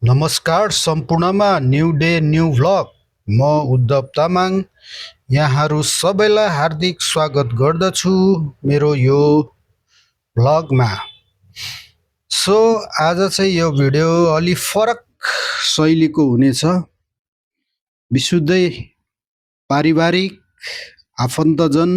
नमस्कार सम्पूर्णमा new day new vlog. म उद्धव तामाङ यहाँहरू सबैलाई हार्दिक स्वागत गर्दछु मेरो यो भ्लगमा। सो आज चाहिँ यो भिडियो अलि फरक शैलीको हुनेछ। विशुद्धै पारिवारिक आफन्तजन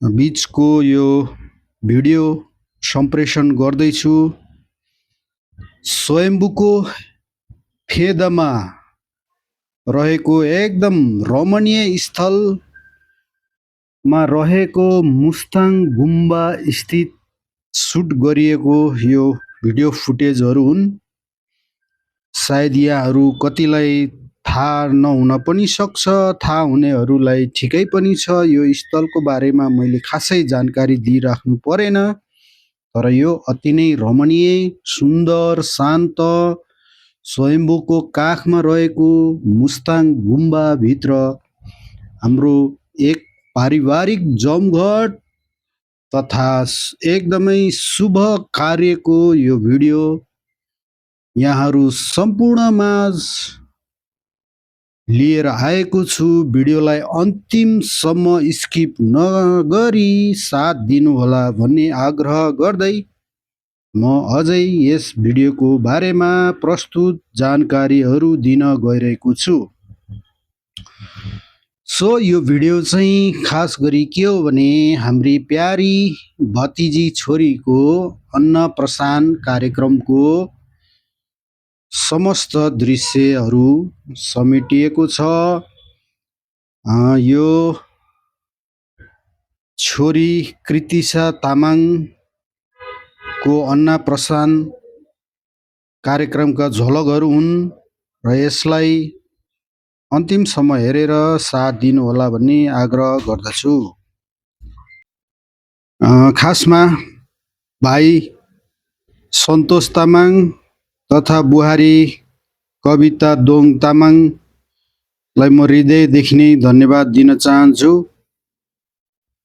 बीचको यो भिडियो सम्प्रेषण गर्दैछु। स्वयम्भूको फेदमा रहेको एकदम रमणीय स्थलमा रहेको मुस्ताङ गुम्बा स्थित सुट गरिएको यो भिडियो फुटेजहरू हुन्। सायद यहाँहरू कतिलाई थाहा नहुन पनि सक्छ, थाहा हुनेहरूलाई ठिकै पनि छ। यो स्थलको बारेमा मैले खासै जानकारी दिइराख्नु परेन, तर यो अति नै रमणीय, सुन्दर, शान्त स्वयम्भूको काखमा रहेको मुस्ताङ गुम्बाभित्र हाम्रो एक पारिवारिक जमघट तथा एकदमै शुभ कार्यको यो भिडियो यहाँहरू सम्पूर्णमाझ लिएर आएको छु। भिडियोलाई अन्तिमसम्म स्किप नगरी साथ दिनुहोला भन्ने आग्रह गर्दै म अझै यस भिडियोको बारेमा प्रस्तुत जानकारीहरू दिन गइरहेको छु। सो यो भिडियो चाहिँ खास गरी के हो भने हाम्री प्यारी भतिजी छोरीको अन्नप्रसान कार्यक्रमको समस्त दृश्यहरू समेटिएको छ। यो छोरी कृतिशा तामाङको अन्नप्रसान कार्यक्रमका झलकहरू हुन् र यसलाई अन्तिमसम्म हेरेर साथ दिनुहोला भन्ने आग्रह गर्दछु। खासमा भाइ सन्तोष तामाङ तथा बुहारी कविता दोङ तामाङलाई म हृदयदेखि नै धन्यवाद दिन चाहन्छु।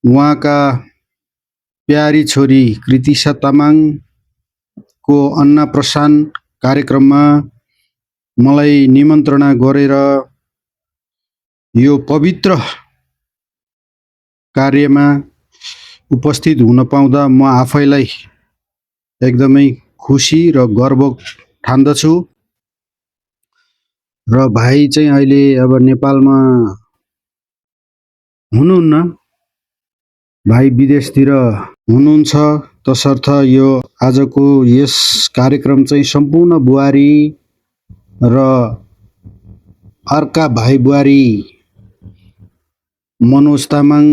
उहाँका प्यारी छोरी कृतिशा तामाङको अन्नप्रसान कार्यक्रममा मलाई निमन्त्रणा गरेर यो पवित्र कार्यमा उपस्थित हुन पाउँदा म आफैलाई एकदमै खुसी र गर्व ठान्दछु। र भाइ चाहिँ अहिले अब नेपालमा हुनुहुन्न, भाइ विदेशतिर हुनुहुन्छ। तसर्थ यो आजको यस कार्यक्रम चाहिँ सम्पूर्ण बुहारी र अर्का भाइ बुहारी मनोज तामाङ,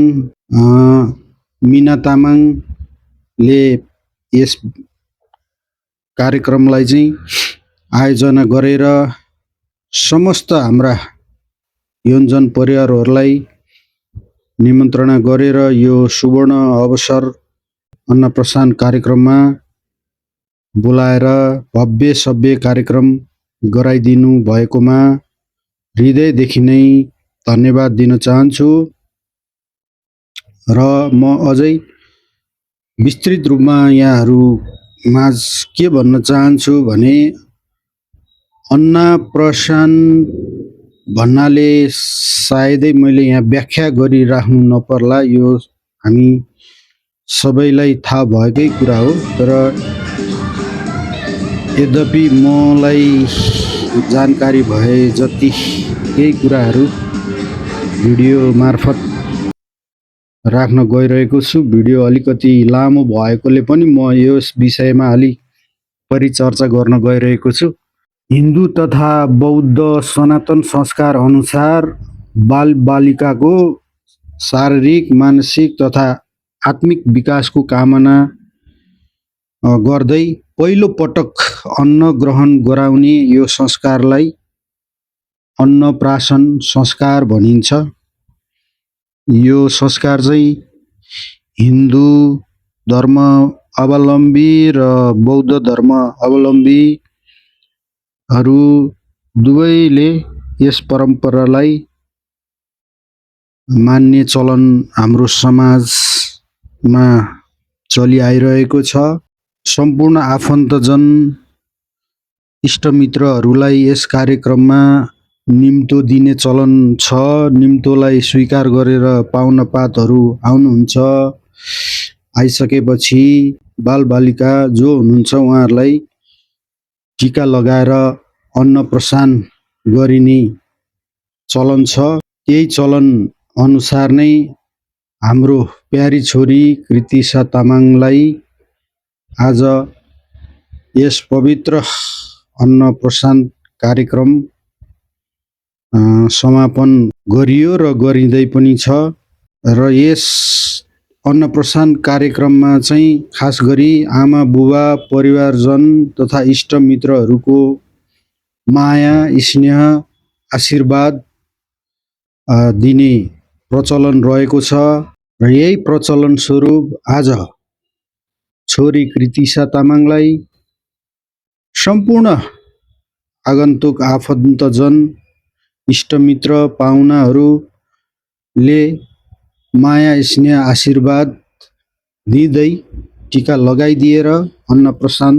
मिना तामाङले यस कार्यक्रमलाई चाहिँ आयोजना गरेर समस्त हाम्रा योन्जन परिवारहरूलाई निमन्त्रणा गरेर यो सुवर्ण अवसर अन्नप्रसान कार्यक्रममा बोलाएर भव्य सभ्य कार्यक्रम गराइदिनु भएकोमा हृदयदेखि नै धन्यवाद दिन चाहन्छु। र म अझै विस्तृत रूपमा यहाँहरू माझ के भन्न चाहन्छु भने अन्नप्रसान भन्नाले सायदै मैले यहाँ व्याख्या गरिराख्नु नपर्ला, यो हामी सबैलाई थाहा भएकै कुरा हो। तर यद्यपि मलाई जानकारी भए जति केही कुराहरू भिडियो मार्फत राख्न गइरहेको छु। भिडियो अलिकति लामो भएकोले पनि म यस विषयमा अलि परिचर्चा गर्न गइरहेको छु। हिन्दू तथा बौद्ध सनातन संस्कार अनुसार बालबालिकाको शारीरिक, मानसिक तथा आत्मिक विकासको कामना गर्दै पहिलो पटक अन्न ग्रहण गराउने यो संस्कारलाई अन्नप्राशन संस्कार भनिन्छ। यो संस्कार चाहिँ हिन्दू धर्म अवलम्बी र बौद्ध धर्म अवलम्बीहरू दुवैले यस परम्परालाई मान्ने चलन हाम्रो समाजमा चलिआइरहेको छ। सम्पूर्ण आफन्तजन इष्टमित्रहरूलाई यस कार्यक्रममा निम्तो दिने चलन छ। निम्तोलाई स्वीकार गरेर पाहुनापातहरू आउनुहुन्छ। आइसकेपछि बालबालिका जो हुनुहुन्छ उहाँहरूलाई टीका लगाएर अन्नप्रसान गरिने चलन छ। त्यही चलन अनुसार नै हाम्रो प्यारी छोरी कृतिशा तामाङलाई आज यस पवित्र अन्नप्रसान कार्यक्रम समापन गरियो र गरिँदै पनि छ। र यस अन्नप्रसान कार्यक्रममा चाहिँ खास गरी आमा बुबा परिवारजन तथा इष्टमित्रहरूको माया स्नेह आशीर्वाद दिने प्रचलन रहेको छ। र यही प्रचलन स्वरूप आज छोरी कृतिशा तामाङलाई सम्पूर्ण आगन्तुक आफन्तजन इष्टमित्र पाहुनाहरूले माया स्नेह आशीर्वाद दिँदै टीका लगाइदिएर अन्नप्रसान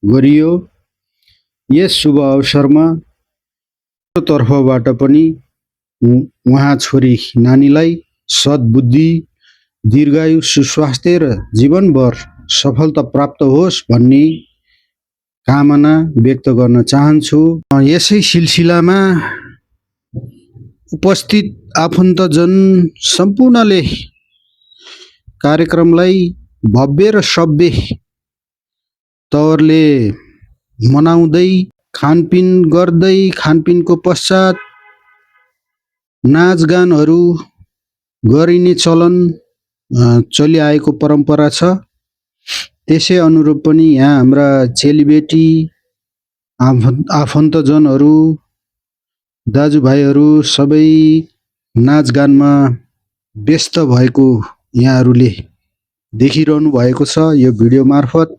गरियो। यस शुभ अवसरमा तर्फबाट पनि उहाँ छोरी नानीलाई सद्बुद्धि दीर्घायु सुस्वास्थ्य र जीवनभर सफलता प्राप्त होस् भन्ने कामना व्यक्त गर्न चाहन्छु। यसै सिलसिलामा उपस्थित आफन्तजन सम्पूर्णले कार्यक्रमलाई भव्य र सभ्य तवरले मनाउँदै खानपिन गर्दै खानपिनको पश्चात नाचगानहरू गरिने चलन चलिआएको परम्परा छ। त्यसै अनुरूप पनि यहाँ हाम्रा चेलीबेटी आफन्तजनहरू दाजुभाइहरू सबै नाचगानमा व्यस्त भएको यहाँहरूले देखिरहनु भएको छ यो भिडियो मार्फत।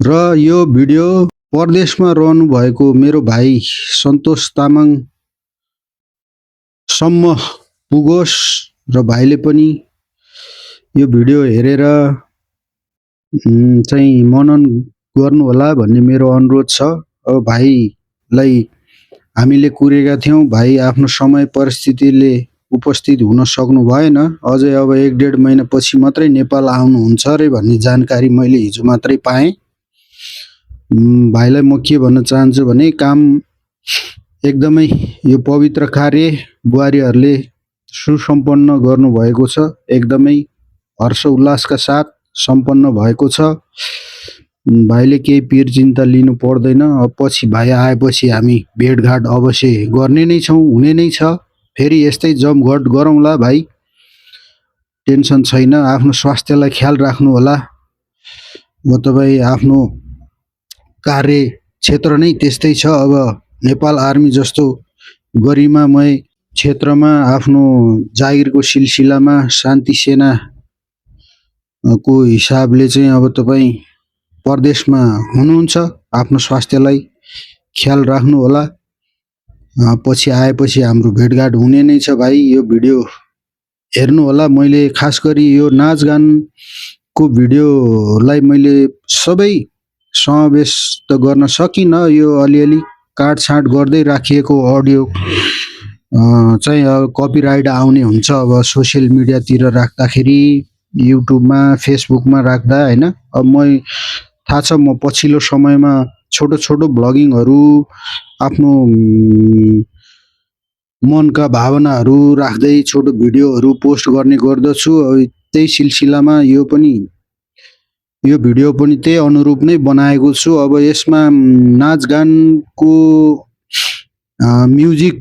र यो भिडियो परदेशमा रहनु भएको मेरो भाइ सन्तोष तामाङसम्म पुगोस् र भाइले पनि यो भिडियो हेरेर चाहिँ मनन गर्नु होला भन्ने मेरो अनुरोध छ। अब भाइलाई हामीले कुरेका थियौँ, भाइ आफ्नो समय परिस्थितिले उपस्थित हुन सक्नु भएन। अझै अब 1-1.5 महिनापछि मात्रै नेपाल आउनुहुन्छ अरे भन्ने जानकारी मैले हिजो मात्रै पाएँ। भाइलाई म के भन्न चाहन्छु भने काम एकदमै यो पवित्र कार्य बुहारीहरूले सुसम्पन्न गर्नुभएको छ। एकदमै हर्ष उल्लासका साथ सम्पन्न भएको छ। भाइले केही पिर चिन्ता लिनु पर्दैन। अब पछि भाइ आएपछि हामी भेटघाट अवश्य गर्ने नै छौँ, हुने नै छ। फेरि यस्तै जमघट गरौँला भाइ, टेन्सन छैन। आफ्नो स्वास्थ्यलाई ख्याल राख्नु होला। म तपाईँ आफ्नो कार्य क्षेत्र नै त्यस्तै छ। अब नेपाल आर्मी जस्तो गरिमामय क्षेत्रमा आफ्नो जागिरको सिलसिलामा शान्ति सेनाको हिसाबले चाहिँ अब तपाईँ परदेशमा हुनुहुन्छ। आफ्नो स्वास्थ्यलाई ख्याल राख्नु होला। पछि आएपछि हाम्रो भेटघाट हुने नै छ भाइ। यो भिडियो हेर्नु होला। मैले खास गरी यो नाचगानको भिडियोलाई मैले सबै समावेश त गर्न सकिनँ। यो अलिअलि काटछाँट गर्दै राखिएको अडियो चाहिँ अब कपिराइट आउने हुन्छ। अब सोसियल मिडियातिर राख्दाखेरि, युट्युबमा फेसबुकमा राख्दा होइन। अब थाहा छ म पछिल्लो समयमा छोटो छोटो भ्लगिङहरू आफ्नो मनका भावनाहरू राख्दै छोटो भिडियोहरू पोस्ट गर्ने गर्दछु। त्यही सिलसिलामा यो भिडियो पनि त्यही अनुरूप नै बनाएको छु। अब यसमा नाचगानको म्युजिक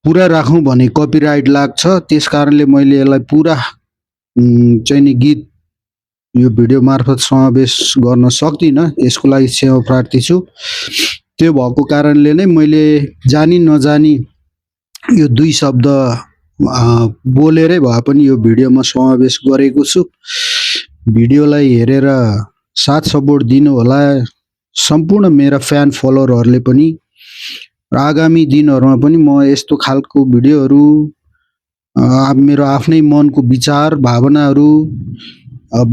पुरा राखौँ भने कपिराइट लाग्छ। त्यस कारणले मैले यसलाई पुरा चाहिँ नि गीत यो भिडियो मार्फत समावेश गर्न सक्दिनँ। यसको लागि क्षमा प्रार्थी छु। त्यो भएको कारणले नै मैले जानी नजानी यो 2 शब्द बोलेरै भए पनि यो भिडियोमा समावेश गरेको छु। भिडियोलाई हेरेर साथ सपोर्ट दिनु होला सम्पूर्ण मेरा फ्यान फलोअरहरूले पनि। आगामी दिनहरूमा पनि म यस्तो खालको भिडियोहरू मेरो आफ्नै मनको विचार भावनाहरू,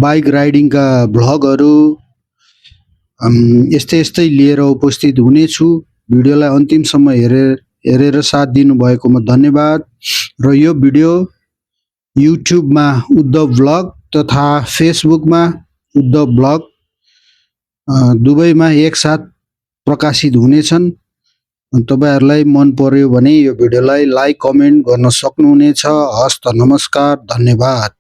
बाइक राइडिङका भ्लगहरू यस्तै यस्तै लिएर उपस्थित हुनेछु। भिडियोलाई अन्तिमसम्म हेरेर साथ दिनुभएकोमा धन्यवाद। र यो भिडियो युट्युबमा उद्धव ब्लग तथा फेसबुकमा उद्धव ब्लग दुवैमा एकसाथ प्रकाशित हुनेछन्। तपाईहरुलाई मन पर्यो भने यो भिडियोलाई लाइक कमेन्ट गर्न सक्नुहुनेछ। हस्त नमस्कार, धन्यवाद।